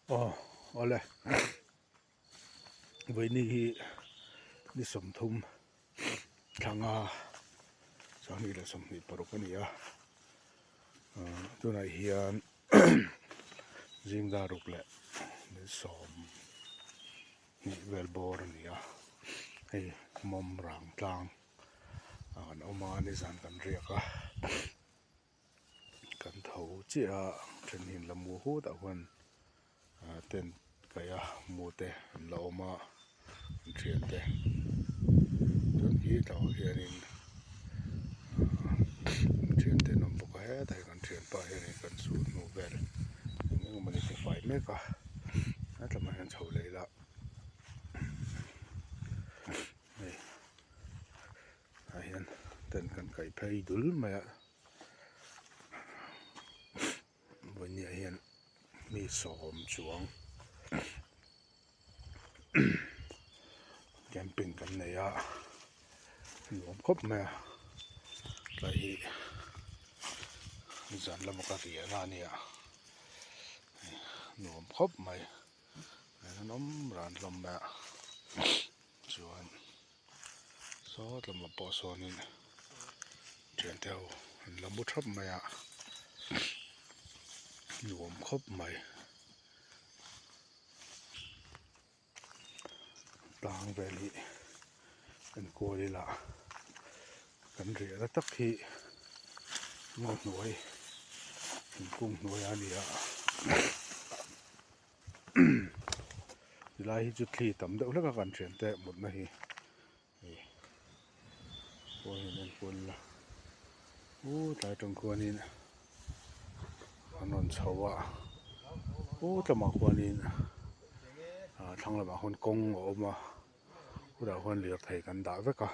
Aw awle vawiini hi ni sawmthum thlanga 2026 a ni a ah tunah hian zing dar ruk leh sawm hnih vel bawr a ni a hei mawm rang tlang ah kan awm a nizan kan riak a. Kan tho chiah a then hi an la mu hut ah khuan ah tent kaih a mu te an la awm a an thian te chuan khi tlangah khianin ah an thian te an awm bawk a hetah hian kan thianpa hianin kan suh hnu vel eng eng emawni ti fai mek a hetlamah hian chho leh ila hei. Tah hian tent kan kaih phei dul mai a vawinia hian mi sawm chuang camping kan nei a nuam khawp mai a tlai hi zan lama ka riah na a nia nuam khawp mai an awm ran hlawm mai a chuan. Saw tlawmah pawh sawnin thiante ho an la mu thap mai a nuam khawp mai tlang vel hi enkawl ila kan riahna tak hi ngaw hnuai thingkung hnuai a ni a. Tilai hi chu thli tam deuh hlek a kan thian te mutna hi hei pawh hian en kual ila u tlai tang khuanin an rawn chho a u tlawmah khuanin ah thlang lamah khuan kawng a awm a chutah khuan lirthei kan dah vek a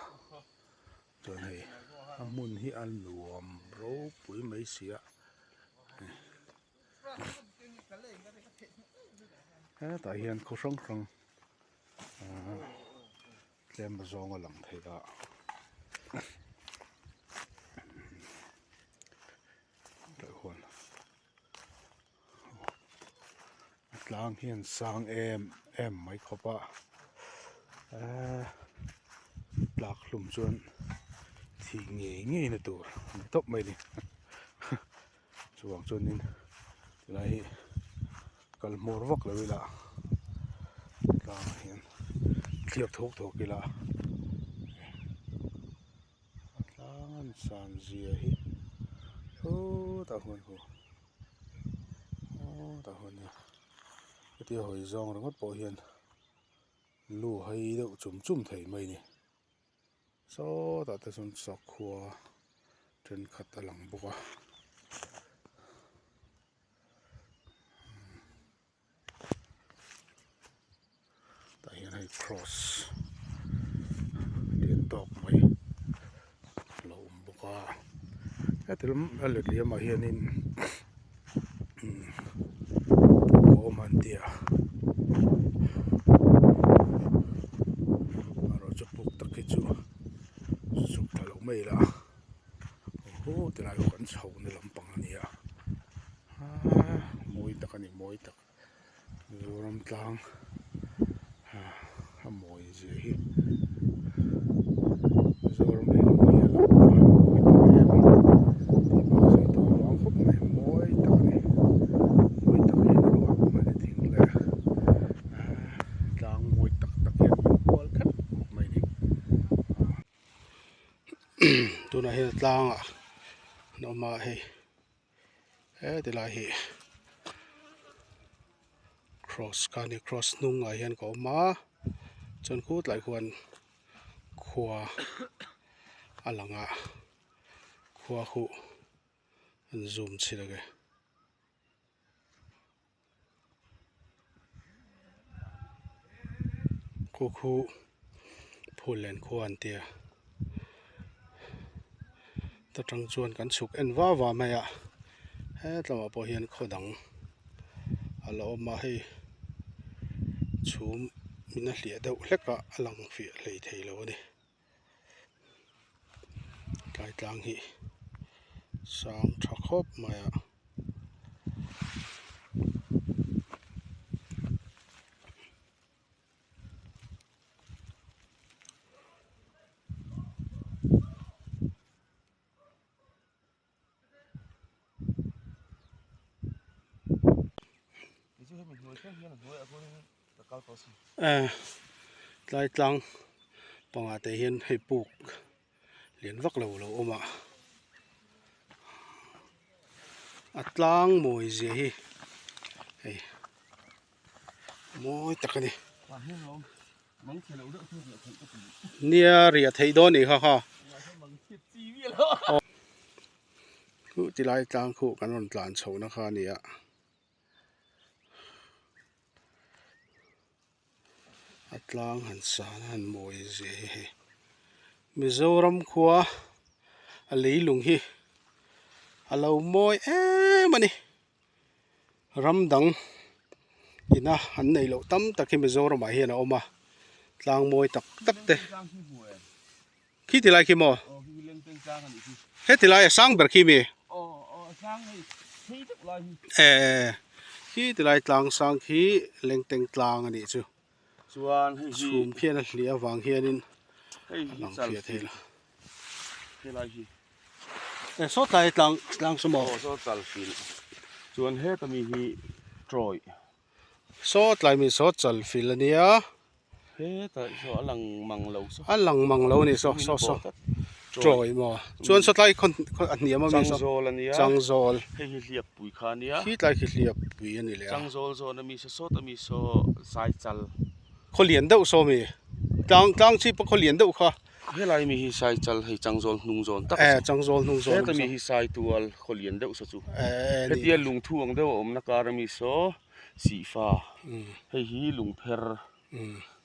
chuan hei a hmun hi a nuam ropui mai si a. Hetah hian khaw hrang hrang ahh tlem zawng a lang thei a tah huan a tlang hian sang em em mai khawp a ehh tlak hlum chuan thih ngei ngei na tur a ni tawp mai a ni. Chuvang chuanin tilai hi kal hmawr vak lo ila tlangah hian thliak thawk thawk ila a tlang an san zia hi khutah khuan khu khutah khuan nia hetia hawi zawng ringawt pawh hian lu hai deuh chum chum thei mai a ni. Sawtah te chuan sakhua thenkhat a lang bawk a. Tah hian hei cross lian tawk mai a lo awm bawk a. Heti lam a letliamah hianin puk a awm an ti a amaherawhchu puk tak hi chu chhuk thla loh mai ila aw tilai pawh kan chho na lampang a ni a aaa mawi tak a ni mawi tak. Mizoram tlang a mawi zia hi Mizoram leh lung hi a lo van mawi tak em tih bak sawi tur a vang khawp mai mawi tak a ni mawi tak hian a ruah mai a thing leh tlang mawi tak tak hian min kual khat khawp mai a ni. Tunah hian tlangah an awm a hei. He tilai hi cross kha a ni cross hnungah hian ka awm a chuan khutlai khuan khua a lang a khua huh an zoom chhin ang e. Khu khu phul len khua an tia ta tang chuan kan chhuk en va va mai a hetlangah pawh hian khaw dang a la awm a hei chhum in a hliah deuh hlek a a lang fiah hlei thei lo a ni. Tlai tlang hi sang tha khawp mai a. Tlai tlang pangah te hian hei puk lian vak lo lo awm a a tlang mawi zia hi hei mawi tak a ni nia riah theih dawn nih kha kha. Khuh ti lai tlang khuh kan rawn tlan chhohna kha a ni a. A tlang han san a han mawi zia hi hei Mizoram khua a leilung hi a lo mawi em a ni ram dang ina an neih loh tam tak hi Mizoramah hian a awm a tlang mawi tak tak te. Khi ti lai khi maw? Heti lai a sang ber khi mi? E khi ti lai tlang sang khi lengteng tlang a nih chu. Chuan hei hi chhum khian a hliah avang hianin hei hi a lang fiah thei lo. Helai hi e saw tlai tlang tlang saw maw? Aw saw chal fil. Chuan heta mi hi Troy. Saw tlai mi saw chal fil a nia. Hetah saw a lang mang lo saw. A lang mang lo a ni saw saw saw Troy maw. Chuan saw tlai khaw a hniam a mi saw. Changzawl a nia. Changzawl. Hei hi hliappui kha a nia. Khi tlai khi hliappui a ni leh a. Changzawl zawn a mi saw sawt a mi saw zai chal. Khaw lian deuh saw mi. Tlang tlang chhip a khaw lian deuh kha. Helai mi hi sai chal hei changzawl hnung zawn tak a saw. Changzawl hnung zawn. Heta mi hi sai tual khaw lian deuh saw chu. Hetia lungthu ang deuh a awmna kar a mi saw sihfa hei hi lungpher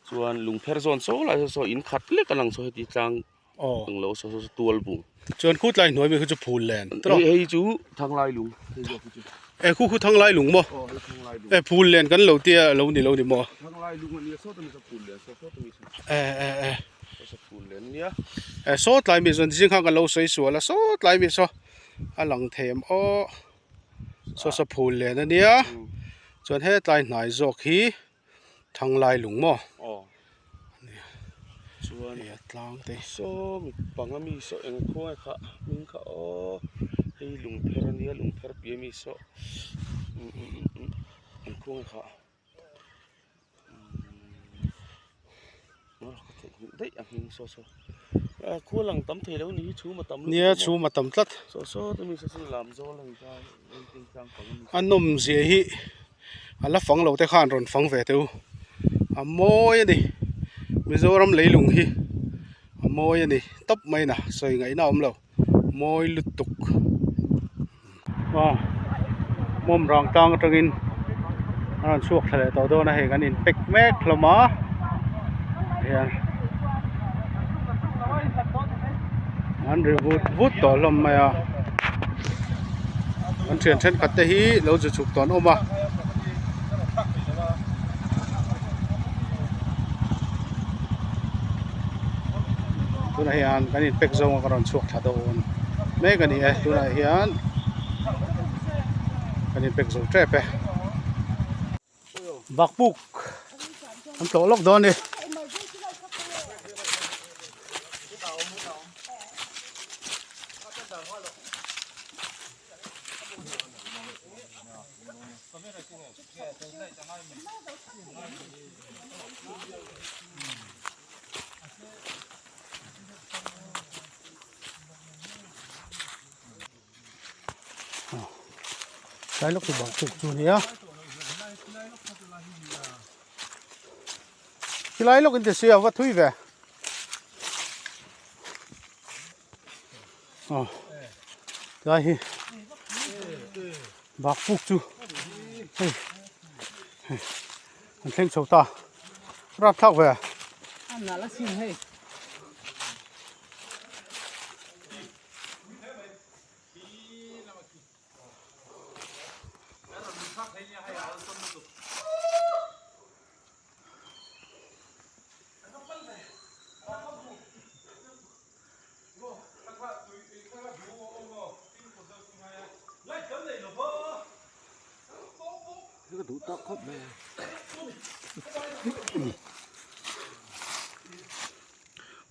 chuan lungpher zawn saw lai saw saw in khat lek a lang saw heti tlang ang lo saw saw tual bung. Chuan khu tlai hnuai mi khu chu phul len tawh. Hei chu thanglai lung hei zawk hi chu. E khu khu thanglai lung maw? Aw hei thanglai lung. E phul len kan lo tia lo ni lo ni maw? Thanglai lung a nia sawta mi saw phul len saw sawta mi saw. E e e. Saw phul len nia. E saw tlai mi zawn zing khan kan lo sawi sual a saw tlai mi saw a lang thei em aw. Saw saw phul len a nia. Chuan he tlai hnai zawk hi Thanglai lung maw? Aw. Chuan hei a tlang te. Saw mi panga mi saw eng khawnge kha hming kha aw hei lungpher a nia lungpher piah mi saw umm umm umm eng khawnge kha umm ka theihnghilh daih a hming saw saw a khua lang tam thei lo ni hi chhum a tam lutuk nia chhum a tam tlat saw saw te mi saw chu lam zawl a ni ta a nawm zia hi a la fang lo te khan rawn fang ve teh u a mawi a ni Mizoram leilung hi a mawi a ni tawp mai na sawi ngaihna a awm lo mawi lutuk aw hmawm rang tlang atangin a rawn chhuak thla leh tawh dawn a hei kan in pack mek hlawm a hian an ri vut vut tawh hlawm mai a an thian thenkhat te hi lo zu chhuk tawh an awm a. Tunah hian kan in pack zawng a ka rawn chhuak thla dawn mek a ni e tunah hian kan in pack zo tep e. Bakpuk an tlawh lawk dawn a ni. Tlai lawk chu bang chuk chu ania khilai lawk in ti sia va thui ve aw tlai hi bak puk chu hei hei an thleng chho ta rapthlak ve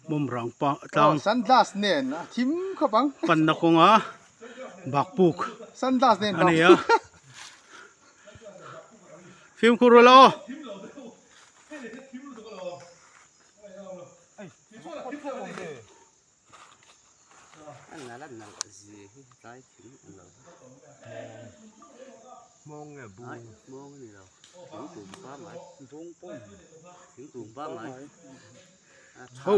Mawmrang pa tlang sunglass nen a thim khawp ang panna kawnga bakpuk sunglass nen a ni a. Fimkhur ula aw. Ho.